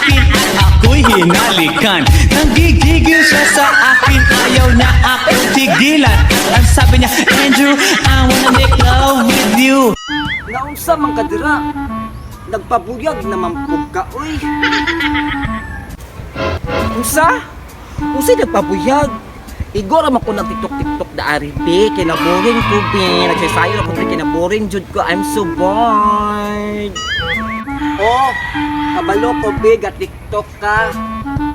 akin at ako'y hinalikan. Nanggigigil siya sa akin, ayaw niya akong tigilan. Ang sabi niya, "Andrew, I wanna make love with you." Naunsa man ka dira? Nagpabuyag naman pug ka, uy. Unsa? Unsa nagpabuyag? Igor man ko nag TikTok TikTok da ari be, kay na-boring ko be. Nagsasayo ako be, kay na-boring jud ko. I'm so bored. Oh, kabalo ko be, ga TikTok ka.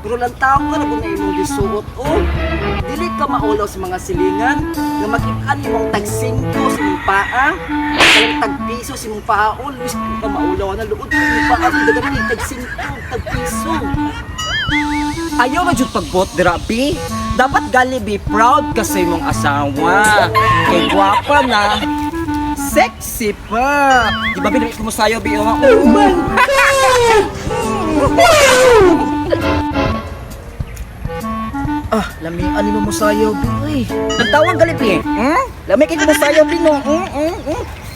Pero lantaw ka na kung na imong gisuot, oh. Dili ka maulaw sa mga silingan nga makit-an imong tag 5 sa imong paa. Kanang tag piso sa imong paa, oh, luis ka maulaw na luod sa imong paa, dagan ni tag 5, tag piso. Ayaw na jud pagbot dira bi. Dapat gali be proud ka sa imong asawa. Kay gwapa na, sexy pa. Di ba binili ko mo sayo bi? Oh my God! Ah, lamian ni mo sayo bi uy. Nagtawag gali bi. Hmm? Lami kay mo sayo bi no.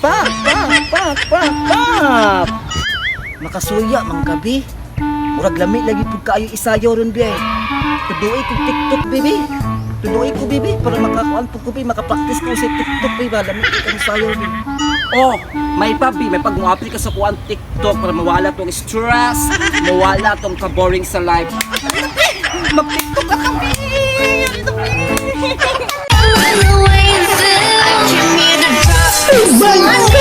Pa, pa, pa, pa, pa. Makasuya man gabi. Murag lami lagi pud kaayo isayo ron bi. Tuduoy kog TikTok bibi. Tuduoy ko bibi para makakuan pud ko bi, makapractice ko sa TikTok bi ba, lami kay sayo bi. Oh, may pa bi, may pag mo-apply ka sa kuan TikTok para mawala tong stress, mawala tong ka-boring sa life. Mag-TikTok ka kami. The way you feel. I came here to drop some money.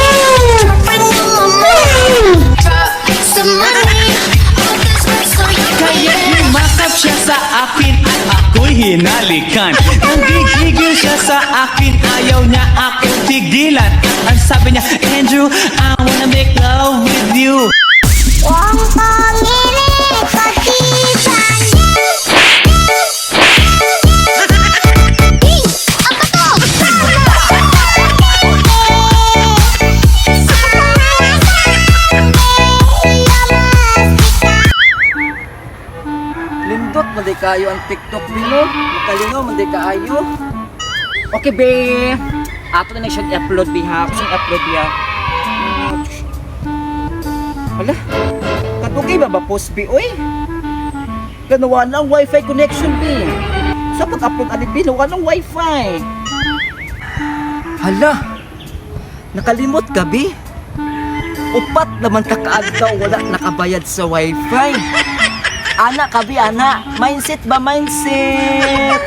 Drop drop some money. All this work so you Kaya yumakap siya sa akin at ako'y hinalikan. Nanggigigil siya sa akin, ayaw niya akong tigilan. Ang sabi niya, "Andrew, I wanna make love with you." Wong kok ngene kok dibanding. Ih, apa tuh? Lindot man di kaayo ang TikTok bi no. Makalingaw man di kaayo. Okay be. Ato na lang siya i-upload bi ha. Ako siyang i-upload bi ha. Hala. Kadugay ba ba post bi oy? Kanawa lang wifi connection bi. Sa pag-upload ani bi, nawa ng wifi. Hala. Nakalimot ka bi? 4 naman ka kaadlaw wala nakabayad sa wifi. Ana kabi ana, mindset ba mindset?